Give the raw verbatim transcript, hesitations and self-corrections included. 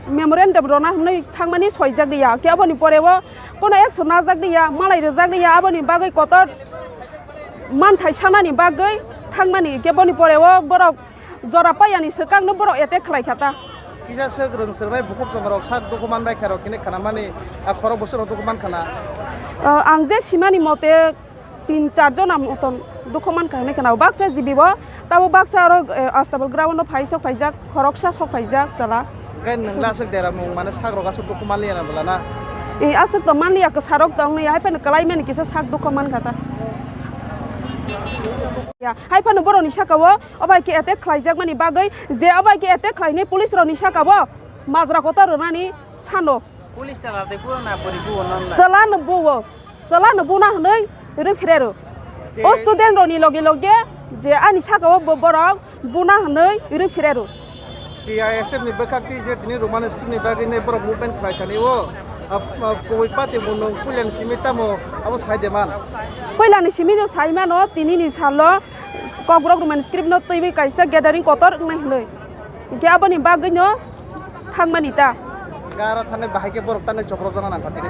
Memorandum rwna hwnwi thangmani soijak ya, khe aboni pore o kono action najak ya, malai rwjak ya, aboni bagwi kotor manthai sanani bagwi thangmani, khe boni pore o borok jora paiyani swkangno borok attack khlai kha ta. Kisa swk rwng swrwngnai bukhuk chongrok sak dukhu man bai kha rok, kini khana mani, a, khorok bwswk rok dukhu man khana. O, ang je simani mote tin char jona moton dukhu man kha hinwi khana. Baksa G B bo, tabo baksa aro, e, Astabal ground no phai sok phaijak, khoroksa sok phaijak chala. Hwnkhe nwng aswk dera mung mane sak rok aswk dukhu man liya na bwla na? E, aswk to man liya, kwsa rok tong liya, hai phano kwlai mani kisa sak dukhu man kha ta. Ya, hai phano borok ni saka o, o bai khe attack khlai jak mani bagwi, je o bai khe attack khlai nai police rok ni saka o majra kotor rwnani sano. Police chala de buo na bori buo non na? Chala no buo. Chala no buna hwnwi rw phre rw. O student rok ni loge loge je ani saka o bo-, borok buna hwnwi rw phre rw. T I S F ni bwkhak twi je tini Roman script ni bagwi nai borok movement khlai thani o, a, a, kubui party bo nwng puila ni simi tamo abo sai de man. Puila ni simi no sai mano, tini ni salo Kokborok Roman script no twiwi kaisa gathering kotor wngnai hwnwi. Hwnkhe aboni bagwi no thangmani ta. Gara thanai bahai khe borok tanai choprok jana nang kha tini.